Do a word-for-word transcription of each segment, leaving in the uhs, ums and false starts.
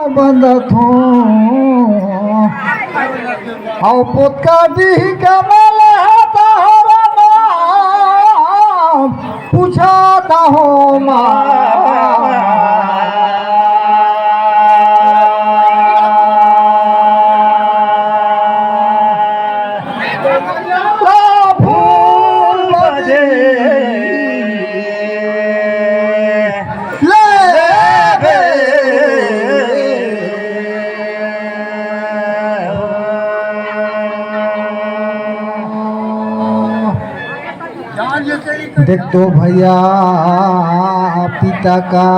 बंदत हूँ। अउ पोतका डीह के मलहा तोहर नाम पूछत हूँ माँ। फूल बदे ले बे। देख तो भैया, पिता का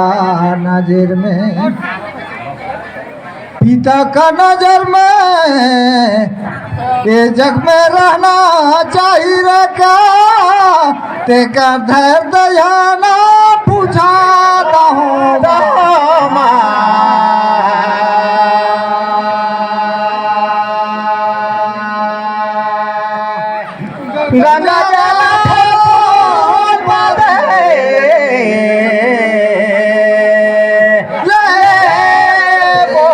नजर में, पिता का नजर में ये जग में रहना चाहिए रे का? तेका धर दयाना बुझाता हूँ रामा। गंगा जल फूल बदे लेबो।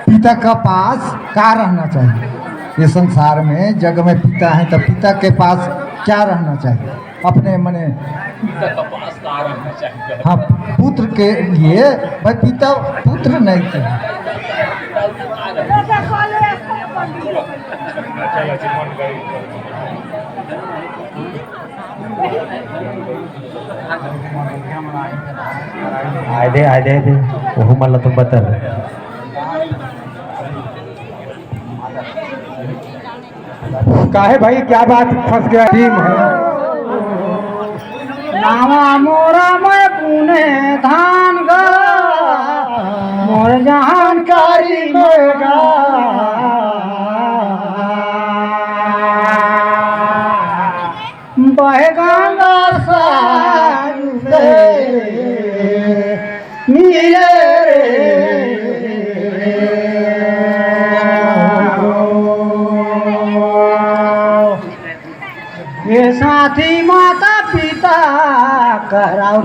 पिता का पास का रहना चाहिए? ये संसार में, जग में पिता है, तो पिता के पास क्या रहना चाहिए? अपने मने पिता का पास का रहना चाहिए? हाँ, पुत्र के लिए भाई, पिता पुत्र नहीं थे। आए दे, आए दे, आए दे। ओहू मन ला तुम बता। काहे भाई, क्या बात फंस गया? टीम है। नावा मोरा मैं पुने धान गा, मोर जानकारी में गा। बहे गंगा सागर से मिले रे। ये साथी माता पिता कराओ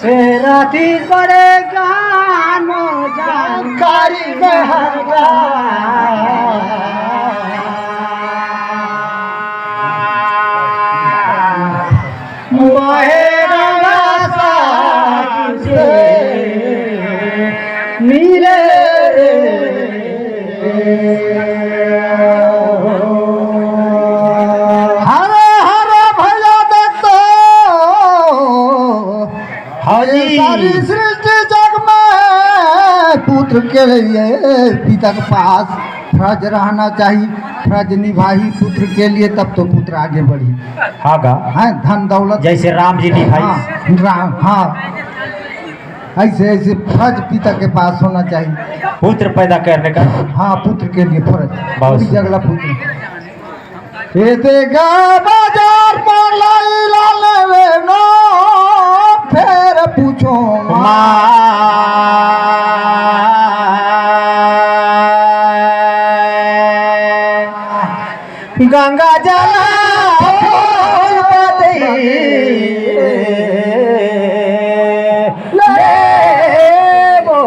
से राती बड़े ज्ञान जानकारी में हर का। बहे गंगा सागर से मिले रे। हरे हरे भैया देख तो। हाँ जी। ये सारी सृष्टि जग में पुत्र के लिए पिता के पास फर्ज रहना चाहिए, फर्ज निभाई पुत्र के लिए, तब तो पुत्र आगे बढ़ी। हाँ गा। हैं, धन दौलत। जैसे राम जी निभाई। हाँ, राम, हाँ। ऐसे, ऐसे फर्ज पिता के पास होना चाहिए। पुत्र पैदा करने का। हाँ, पुत्र के लिए फर्ज। बहुत पूरी सुंदर। जगला पुत्र। एते गा बाजार पर लाई ला लेवे नो, फेर पूछो माँ। गंगा जल फूल बदे लेबो।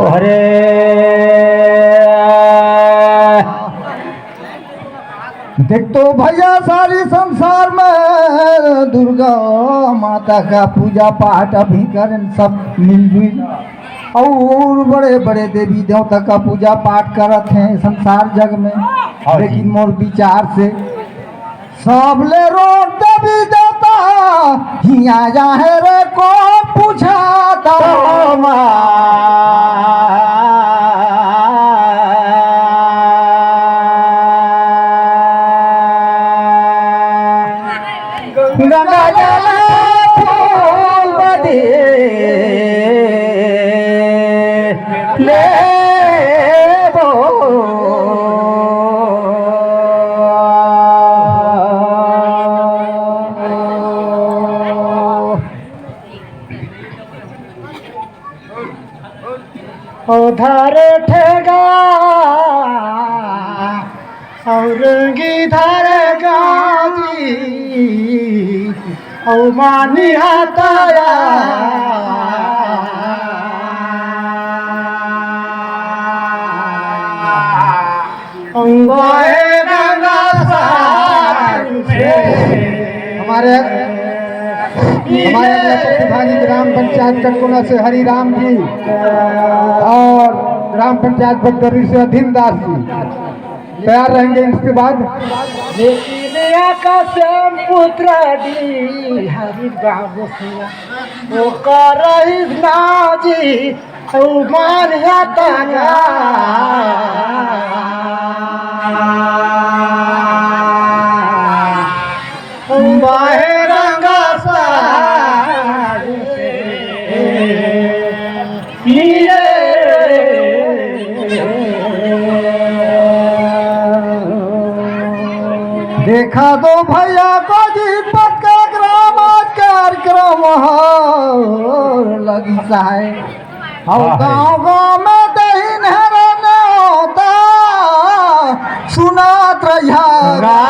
अरे, देख तो भैया, सारी संसार में दुर्गा माता का पूजा पाठ अभी करन सब मिलजुल, और बड़े बड़े देवी देवता का पूजा पाठ करत हैं संसार जग में। हाँ जी। लेकिन मोर विचार से सबले रोक देवी देवता हिया जाहे रे को पूछा तो माँ। गंगा जल फूल बदे लेबो। ओ धरे ठेगा, और गिधर गाजी, ओ मानी हताया। हमारे, हमारे अगला प्रतिभागी ग्राम पंचायत कटकोना से हरिराम जी और ग्राम पंचायत बगदर्री से अधीन दास जी तैयार रहेंगे। इसके बाद लेकिन आकाश पुत्र डी हरि बाबू सिंह ओकर रहिस ना जी। ओ मानिया तंगा। ओ बाहे रंगा साड़ी से मिले। देखा दो भैया को जी पक्का ग्राम आज कार्यक्रम हो लगी साहब। अउ हाँ, है। गाँव गाँव में दहिन हरन होता, सुनात रहिया। गा।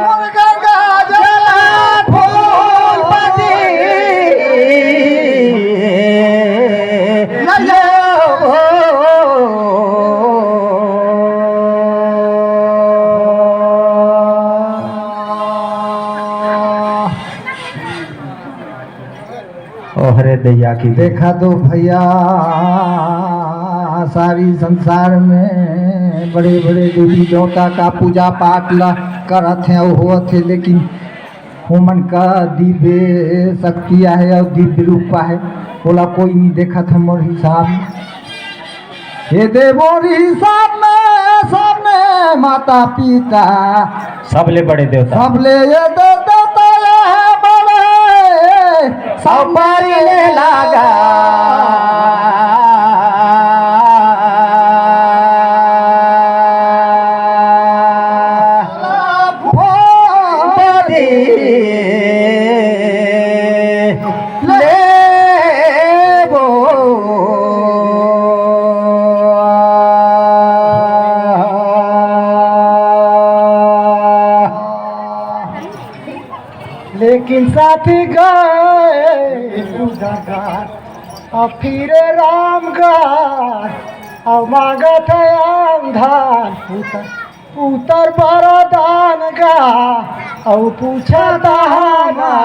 मोर गंगा जला फूल पति। ओहरे दैया की देखा तो भैया, सारी संसार में बड़े-बड़े देवी देवता का पूजा पाठ ला करत हैं, होत है, लेकिन ओमन का दिव्य शक्ति आहे और दिव्य रूप आहे, ओला कोई नहीं देखत है मोर हिसाब में। हे देवो री साथ में, सामने माता पिता। सबले बड़े देवता। सबले ये देवता ये बड़े संभालने लागा। लेबो। लेकिन साथी गए उधर, अब फिरे रामगढ़, अब मांगत है अंधार उतर। उतर बरदान गा, अउ पूछत हमा।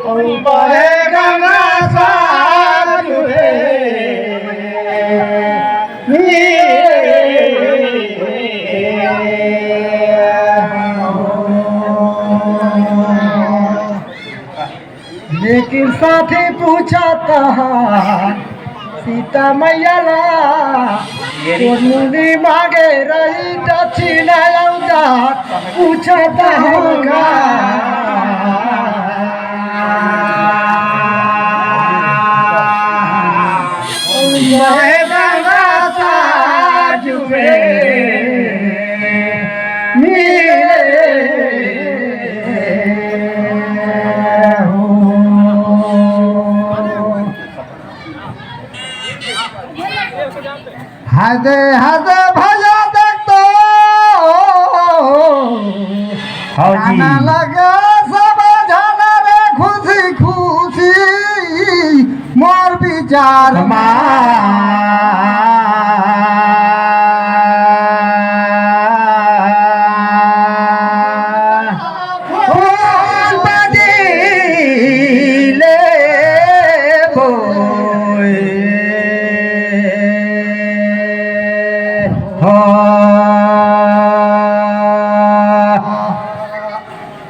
अउ बहे गंगा साथ में। लेकिन साथी पूछत हा सीता मैया ला, कोन मुनि मांगे रही दक्षिणा अवतार, पूछत हा गा। मैं दादा साजु में मिले हूँ। हदे हदे भैया देख तो हाँ जी। गाना लगा सब जाना रे खुशी खुशी मोर विचार मा। फूल बदले बोए। हाँ।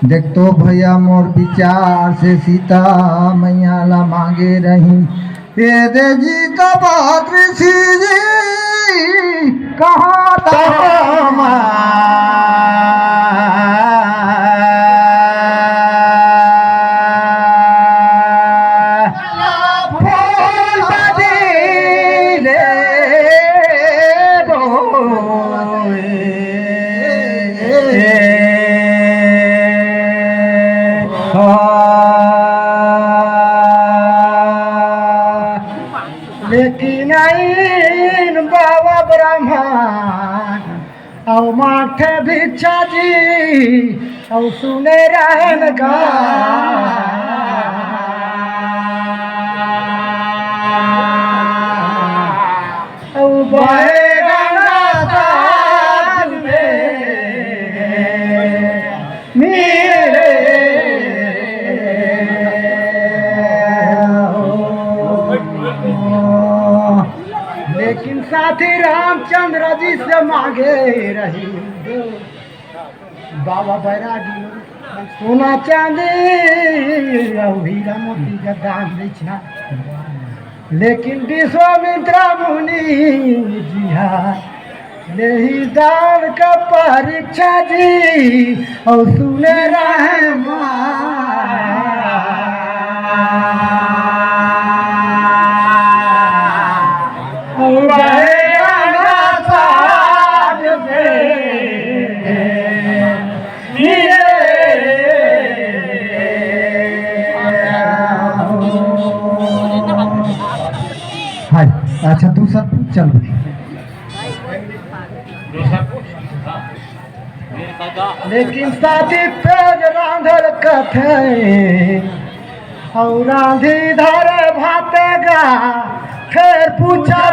देख तो भैया मोर विचार से सीता मैया ला मांगे रही। ए दे जी तब ऋषि जी कहाँ तब फूल बदले बोए। लेकिन आइन बाबा ब्राह्मण अउ माथे भिक्षा जी अउ सुने रहन गा। अउ बहे गंगा साथ में मिले। लेकिन साथी रामचंद्र जी से मांगे रही बाबा बैरागी, सोना चांदी अउ हीरा मोती का दान दीछा। लेकिन विश्वामित्र मुनि जी हा लेही दान का परीक्षा जी, अउ सुने रहे माँ। अउ बहे गंगा साथ में हाय, अच्छा, दूसर पूछ, चल भाई। लेकिन साथी पेज रांधल कथे, अउ रांधी धरे भात गा, फेर पूछा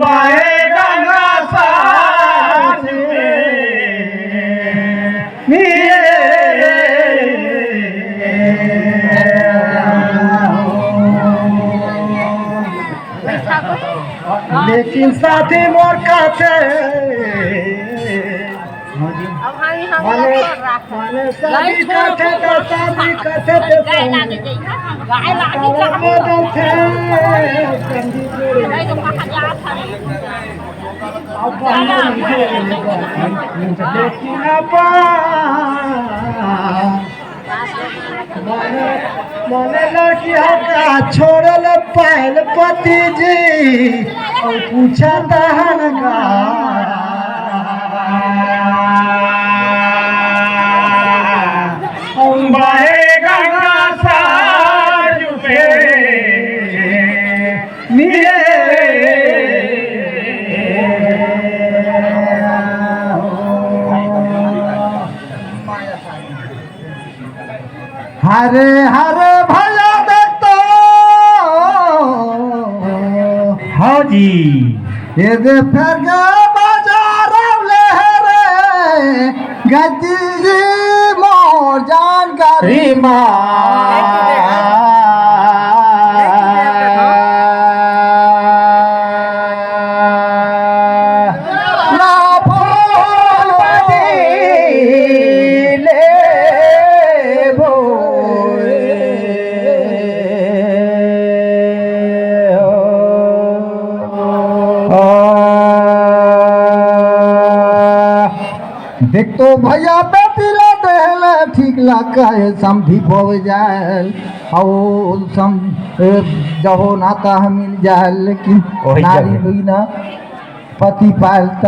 बाए गंगा साथ में मिले। लेकिन साथी मोर कथे, अब हम, हम माने, लोग कर रहा है। माने शादी करथे त शादी करथे त गाय लागे जाई है। गाय लागे जाई है। गाय तो कहाँ जात है? अब हम लेकिन अपन मने, मने लड़की हका छोड़ल पायल पति जी, अउ पूछा दहन गा। अउ बाए गंगा साजु पे मिले। हरे हरे भैया देख तो। हाँ जी। ये दे फेर के बाजार ले रे, गति जी मोर जानकारी माँ। ना फूल पति लेबो। देख तो भैया बेटी ला देहल ठीक ला कहे समधी बोवे जाए। अउ सम-, ए, जहो नाता ह मिल जाए, लेकिन वही नारी जगह। हुई ना पति पायल त।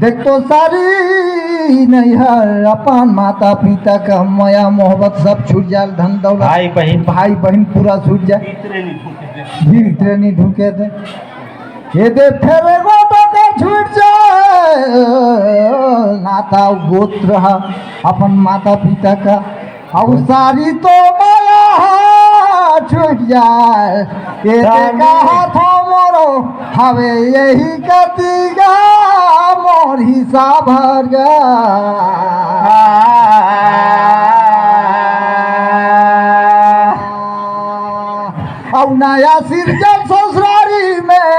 देख तो सारी नैहर अपन माता पिता का मया मोहब्बत सब छूट जाए, धन दौलत भाई बहिन। भाई बहिन पूरा छूट जाए। भीतरे नहीं ढुके दे। ये दे फेर एगो टोका छूट जाए, नाता गोत्र ह अपन माता पिता का, अउ सारी तो मया छूट जाए। ये दे कहा था मोरो हवे यही कति गा मोर हिसाब हर गा। अउ नया सिरजन ससुरारी में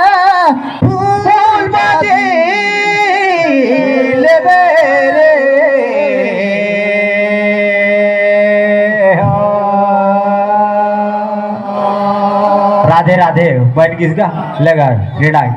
फूल बाजी लेबे रे हो। राधे राधे, बैठ किसका लगा रेडाई।